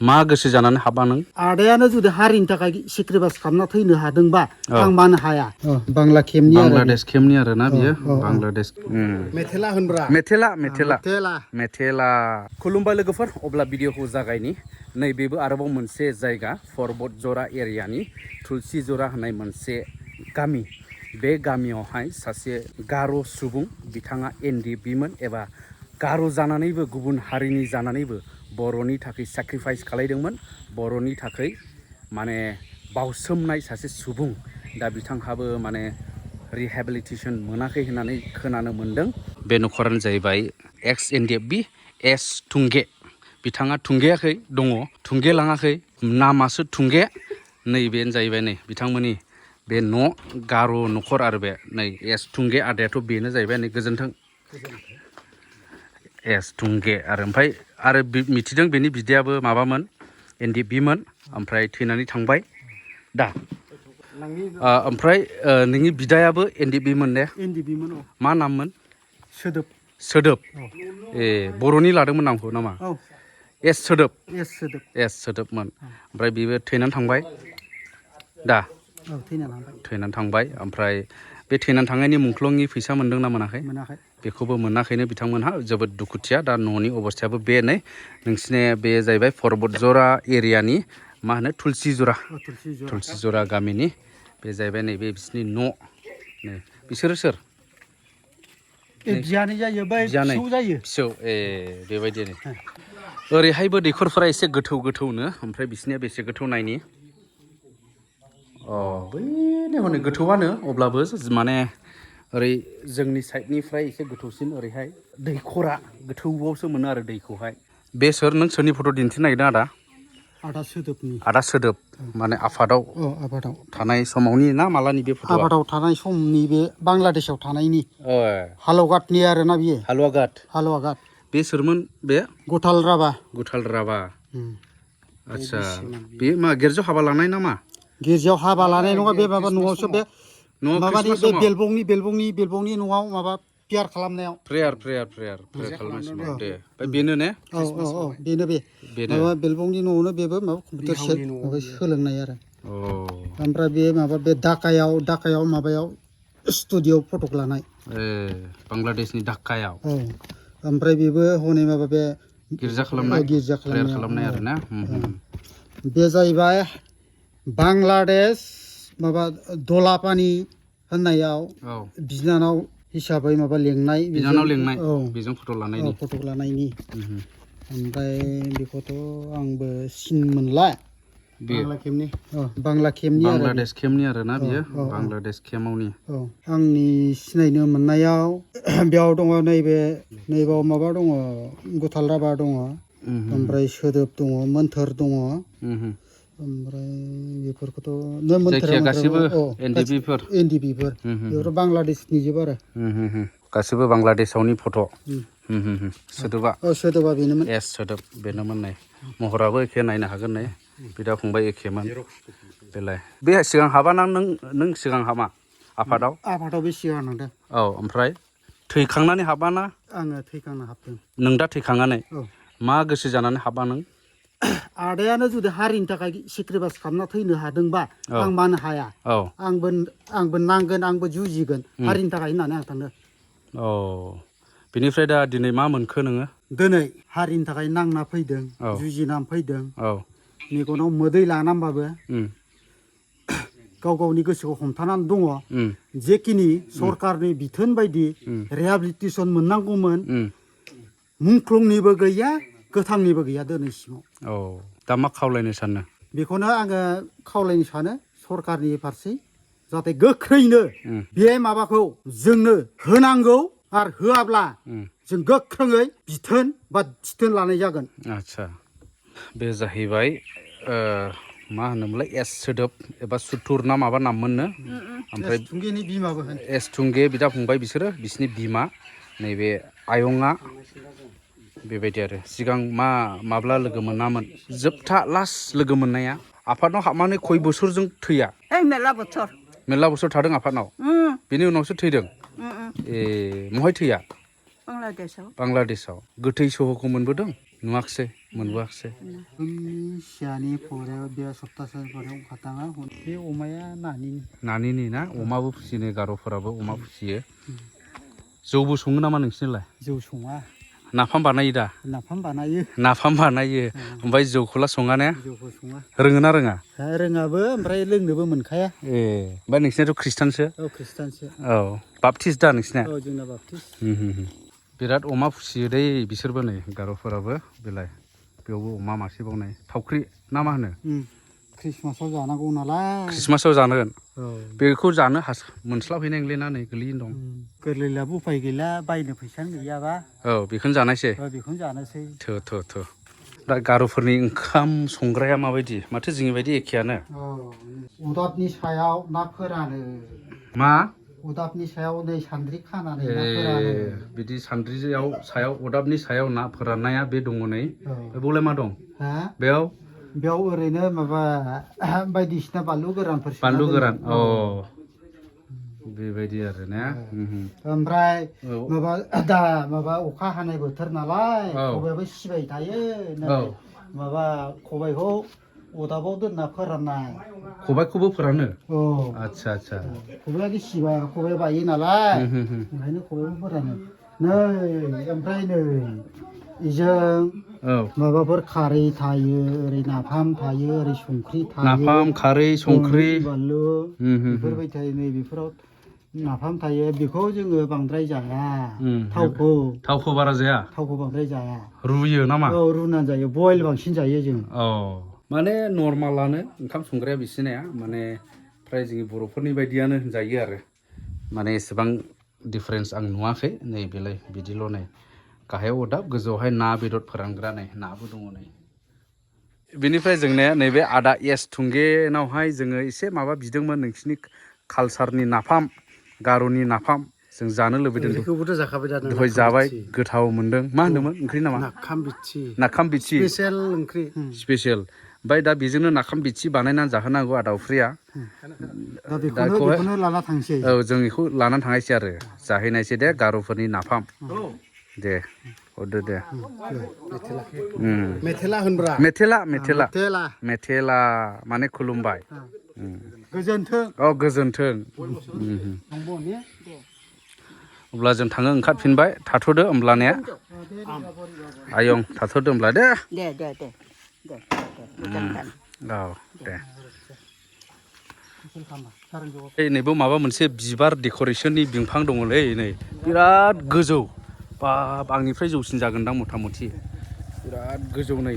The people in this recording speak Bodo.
मा गोसो जानानै हाबा नों आदायानो जुदि हारिनि थाखाय सेक्रिफाइस खालामना थैनो हादोंबा आं मानो हाया बांला केम्पनि आरो बांलादेश केम्पनि आरो ना बियो बांलादेश मेथेला होनब्रा मेथेला खुलुमबाय लोगोफोर अब्ला भिडिअखौ जागायनि नैबेबो आरोबाव मोनसे जायगा पर्बत जरा एरियानि तुलसि जरा होननाय मोनसे गामि बे गामियावहाय सासे गार' सुबुं बिथाङा NDFB मोन एबा गार' जानानैबो गुबुन हारिनि जानानैबो बर'नि थाखाय सेक्रिफाइस खालायदोंमोन बर'नि थाखाय माने बावसोमनाय सासे सुबुं दा बिथांहाबो माने रिहेबिलिटेसन मोनाखै होननानै खोनानो मोनदों बे नखरानो जाहैबाय एक्स NDFB एस थुंगे बिथाङा थुंगेयाखै दङ थुंगे लाङाखै नामासो थुंगे नैबेनो जाहैबाय नै बिथांमोननि बे न' गार' नखर आरो बे नै एस थुंगे आदायाथ' बेनो जाहैबाय नै गोजोन्थों एस थुंगे आरो ओमफ्राय आरो मिथिदों बेनि बिदायाबो माबामोन NDFB मोन ओमफ्राय थैनानै थांबाय दा ओमफ्राय नोंनि बिदायाबो NDFB मोन ने NDFB मोन मा नाममोन सोदोब ए बर'नि लादोंमोन नामखौ नामा एस सोदोबमोन ओमफ्राय बेबो थैनानै थांबाय दा थैनानै थांबाय ओमफ्राय बे थैनानै थांनायनि मुंख्लंनि फैसा मोनदोंना मोनाखै बेखौबो मोनाखैनो बिथांमोनहा जोबोद दुखुथिया दा न'नि अबस्थायाबो बे नै नोंसिनि बे जाहैबाय पर्बत जरा एरियानि मा होनो तुलसि जरा गामिनि बे जाहैबाय नैबे बिसिनि न' नै बिसोरो सोर बियानै जायो फिसौ ए बेबायदिनो ओरैहायबो दैखरफोरा एसे गोथौनो ओमफ्राय बिसिनिया बेसे गोथौ नायनि बैनो हनै गोथौआनो अब्लाबो माने ओरै जोंनि साइडनिफ्राय एसे गोथौसिन ओरैहाय दैखरा गोथौआवसो मोनो आरो दैखौहाय बे नों सोरनि फट' दिन्थिनो नागिरदों आदा सोदोब माने आफादाव थानाय समावनि ना मालानि बे फट'आ आफादाव थानाय समनि बे बांलादेशआव थानायनि हालौगाटनि आरोना बियो हालौगाट बे सोरमोन बे गुथाल राभा आच्छा बे मा गिर्जायाव हाबा लानाय नामा गिर्जायाव हाबा लानाय नङा बे माबा न'आवसो बे माबानि बे बेलबंनि न'आव माबा प्रेयार खालामनायाव प्रेयार खालामनाय समाव दे बेनो ने बेनो बे माबा बेलबंनि न'आवनो बेबो माबा कम्पिउटार सोलोंनाय आरो ओमफ्राय बे माबा बे डाकायाव माबायाव स्टुडिअ फटक लानाय बांलादेशनि डाक्कायाव ओमफ्राय बेबो हनै माबा बे गिर्जा खालामनाय आरो ना बे जाहैबाय बांलादेश माबा दलापानि होननायाव बिनानाव हिसाबै माबा लेंनाय बेजों फट' लानायनि ओमफ्राय बेखौथ' आंबो सिन मोनला बांला केम्पनि बांलादेश केम्पनि आरो ना बियो बांलादेश केम्पआवनि आंनि सिनायनो मोननायाव बेयाव दङ नैबाव माबा दङ गुथाल राभा दङ ओमफ्राय सोदोब दङ मोन्थोर दङ ओमफ्राय बेफोरखौथ' जायखिया गासिबो NDFBफोर बेफोर बांलादेशनि जोब आरो गासिबो बांलादेशआवनि फट' सोदोबा बेनोमोन एस सोदोब बेनोमोन नै महराबो एखे नायनो हागोन नै बिदा फंबाय एखेमोन बेलाय बे सिगां हाबा नों सिगां हाबा आफादाव बे सिगां नांदों ओमफ्राय थैखांनानै हाबा ना आङो थैखांना हाबदों नों दा थैखांनानै मा गोसो जानानै हाबा नों आदायानो जुदि हारिनि थाखाय सेक्रिफाइस खालामना थैनो हादोंबा आं मानो हाया आंबो नांगोन आंबो जुजिगोन हारिनि थाखाय होननानै आं थांदों बिनिफ्राय दा दिनै मा मोनखो नोङो दिनै हारिनि थाखाय नांना फैदों जुजिनानै फैदों मेगनाव मोदै लानानैबाबो गाव गावनि गोसोखौ हमथानानै दङ जेखिनि सरकारनि बिथोन बायदि रिहेबिलिटेसन मोननांगौमोन मुंख्लंनिबो गैया गोथांनिबो गैया दिनैसिमाव दा मा खावलायनो सानो बेखौनो आङो खावलायनो सानो सरकारनि फारसे जाहाथे गोख्रैनो बे माबाखौ जोंनो होनांगौ आरो होआब्ला जों गोख्रोङै बिथोन लानाय जागोन आच्छा बे जाहैबाय मा होनोमोनलाय एस सोदोब एबा सुथुर ना माबा नाममोननो ओमफ्राय थुंगेनि बिमाबो होन एस थुंगे बिदा फंबाय बिसोरो बिसिनि बिमा नैबे आयंआ बेबायदि आरो सिगां माब्ला लोगो मोनामोन जोबथा लास्ट लोगो मोननाया आफादनाव हाबनानै खय बोसोरजों थैया मेरला बोसोर थादों आफादनाव बेनि उनावसो थैदों महाय थैया बांलादेशआव गोथै सह'खौ मोनबोदों नुवाखिसै मोनबोआखिसै सियानि फरायाव बे सप्तासे फरायाव ओंखारलाङा बे अमाया नानिनि ना अमाबो फिसियो गार'फोराबो अमा फिसियो जौबो सङो नामा नोंसिनिलाय जौ सङा नाफाम बानायो दा नाफाम बानायो ओमफ्राय जौखौला सङा ने जौखौ सङा रोङो ना रोङा रोङाबो ओमफ्राय लोंनोबो मोनखाया ओमफ्राय नोंसिनाथ' खृष्टानसो औ खृष्टानसो औ बापटिस्ट दा नोंसिना औ जोंना बापटिस्ट बिराद अमा फिसियो दै बिसोरबो नै गार'फोराबो बेलाय बेयावबो अमा मासे बावनाय थावख्रि ना मा होनो ख्रिस्टमासाव जानांगौ नालाय ख्रिस्टमासाव जानोगोन औ बेखौ जानो मोनस्लाबहैनाय नंलिना नै गोलैनो दं गोरलैलाबो उफाय गैला बायनो फैसानो गैयाबा औ बेखौनो जानायसै बेखौनो जानोसै थो दा गार'फोरनि ओंखाम संग्राया माबायदि माथो जोंनि बायदि एखेयानो अदाबनि सायाव ना फोरानो मा अदाबनि सायाव दै सान्द्रि खानानै ना फोरानो बिदि सान्द्रियाव सायाव अदाबनि सायाव ना फोराननाया बे दङ नै बेयावलाय मा दं बेयाव ओरैनो माबा बायदिसिना बानलु गोरानफोर बानलु गोरान बेबायदि आरो ने ओमफ्राय माबा अखा हानाय बोथोर नालाय खबायाबो सिबाय थायो माबा खबाइखौ अदाबाव दोनना फोराननाय खबाइखौबो फोरानो औ आच्छा खबाइयादि सिबा खबाइ बायो नालाय ओंखायनो खबाइखौ फोरानो ओमफ्राय इजों माबाफोर खारै थायो ओरै नाफाम थायो ओरै संख्रि थायो नाफाम खारै संख्रि बानलु बेफोरबायदि थायो नै बेफोराव नाफाम थायो बेखौ जोङो बांद्राय जाया थावखौ बारा जाया थावखौ बांद्राय जाया रुयो नामा औ रुनानै जायो बयल बांसिन जायो जों माने नर्मालानो ओंखाम संग्राया बिसिनाया माने फ्राय जोंनि बर'फोरनि बायदियानो होनजायो आरो माने एसेबां डिफारेन्स आं नुवाखै नै बेलाय बिदिल' नै गाहायाव अदाब गोजौआवहाय ना बेदर फोरानग्रा नै नाबो दङ नै बेनिफ्राय जोंने नैबे आदा एस थुंगेनावहाय जोङो एसे माबा बिदोंमोन नोंसिनि कालसारनि नाफाम गार'नि नाफाम जों जानो लुबैदों दहाय जाबाय गोथाव मोनदों मा होनदोंमोन ओंख्रि नामा नाफाम बिथि स्पेशेल ओंख्रि स्पेशेल ओमफ्राय दा बेजोंनो नाफाम बिथि बानायनानै जाहोनांगौ आदावफ्रिया बेखौनो लाना थांसै औ जों बेखौ लानानै थांनायसै आरो जाहैनायसै दे गार'फोरनि नाफाम दे हरदो दे मेथेला माने खुलुमबाय गोजोन्थों गोजोन्थों अब्ला जों थाङो ओंखारफिनबाय थाथ'दो होमब्लाने आयं थाथ'दो होमब्ला दे नैबो माबा मोनसे बिबार डेक'रेसननि बिफां दङलै नै बिराद गोजौ बाब आंनिफ्राय जौसिन जागोनदां मथा मथि बिराद गोजौ नै